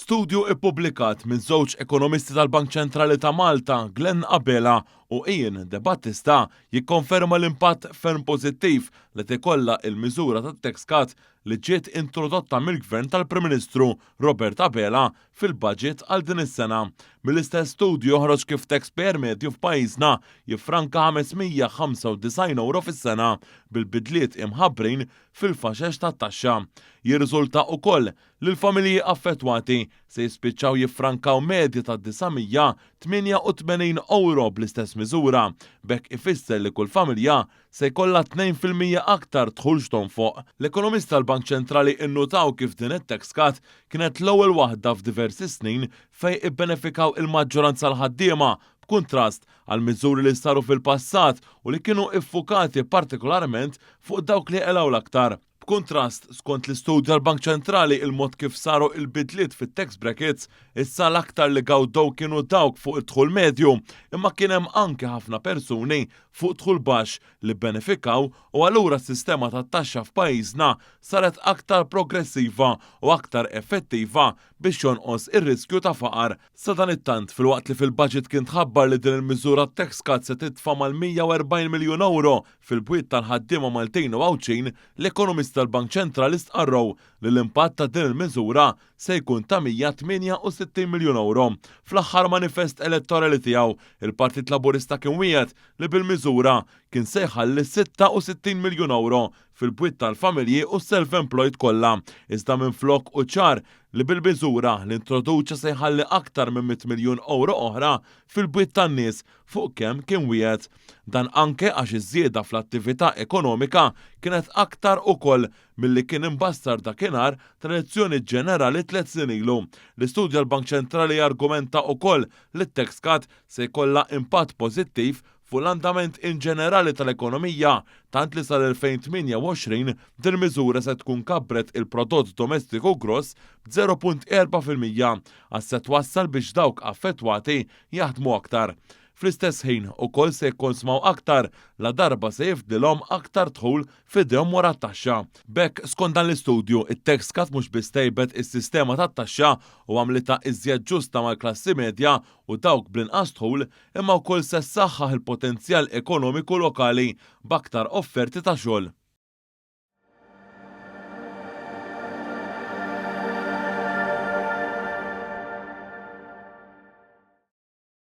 Studju ippubblikat minn żewġ ekonomisti tal-Bank Ċentrali ta' Malta, Glenn Abela u Ian Debattista, jikkonferma l-impatt ferm pożittiv li tikollha il-miżura tat-tax cut li ġiet introdotta mill-Gvern tal-Prim Ministru Robert Abela fil-budget għal din is-sena. Mill-istess studju joħroġ kif taxpayer medju f'pajjiżna jiffranka 595 euro fis-sena bil-bidliet imħabbrin fil-faxex tat-taxxa. Jirriżulta ukoll li l-familji affettwati se jispiċċaw jiffrankaw medja ta' 988 euro bl-istess miżura. B'hekk ifisser li kull familja se jkollha 2% aktar dħul x'tonfoq. L-ekonomisti tal-Bank Ċentrali innutaw kif din it-tax cut kienet l-ewwel waħda f'diversi snin fejn ibbenefikaw il-maġġoranza l-ħaddiema, b'kuntrast għal miżuri li saru fil-passat u li kienu iffukati partikolarment fuq dawk li qelaw l-aktar. B'kuntrast, skont l-istudju tal-Bank Ċentrali, il-mod kif saru il-bidliet fit-tax brackets, issa l-aktar li gawdew kienu dawk fuq id-dħul medju, imma kien hemm anke ħafna persuni fuq dħul baxx li benefikaw u allura s-sistema tat-taxxa f'pajjiżna saret aktar progressiva u aktar effettiva biex jonqos ir-riskju ta' faqar. Sadanittant, filwaqt li fil-budget kien tħabbar li din il-miżura tax cut se titfa' mal-140 miljun euro fil-bwiet tal-ħaddiema Maltin u Għawdxin, l-ekonomisti tal-Bank Ċentrali stqarrow li l-impatt ta' din il-miżura se jkun ta' 168 miljun euro. Fl-aħħar manifest elettorali tiegħu, il-Partit Laburista kien wiegħed li bil-miżura kien se jħalli 66 miljun euro fil-bwiet tal-familji u self-employed kollha. Iżda minflok hu ċar li bil-miżura li introduċa se jħalli aktar minn 100 miljun euro oħra fil-bwiet tan-nies fuq kemm kien wiegħed. Dan anke għax iż-żieda fl-attività ekonomika kienet aktar ukoll milli kien imbassar dakinhar tal-elezzjoni ġenerali 3 snin ilu. L-istudju tal-Bank Ċentrali argumenta ukoll li t-tax cut se jkollha impatt pożittiv fuq l-andament in ġenerali tal-ekonomija, tant li sal-2028 din miżura se tkun kabbret il-prodott domestiku gross b'0.4% għax se twassal biex dawk affettwati jaħdmu aktar. Fl-istess ħin ukoll se jikkonsmaw aktar la darba se jifdlilhom aktar dħul f'idejhom wara t-taxxa. B'hekk, skont dan l-istudju, it-tax cut mhux biss tejbet is-sistema tat-taxxa u għamlitha iżjed ġusta mal-klassi medja u dawk bl-inqas dħul, imma wkoll se ssaħħaħ il-potenzjal ekonomiku lokali b'aktar offerti ta' xogħol.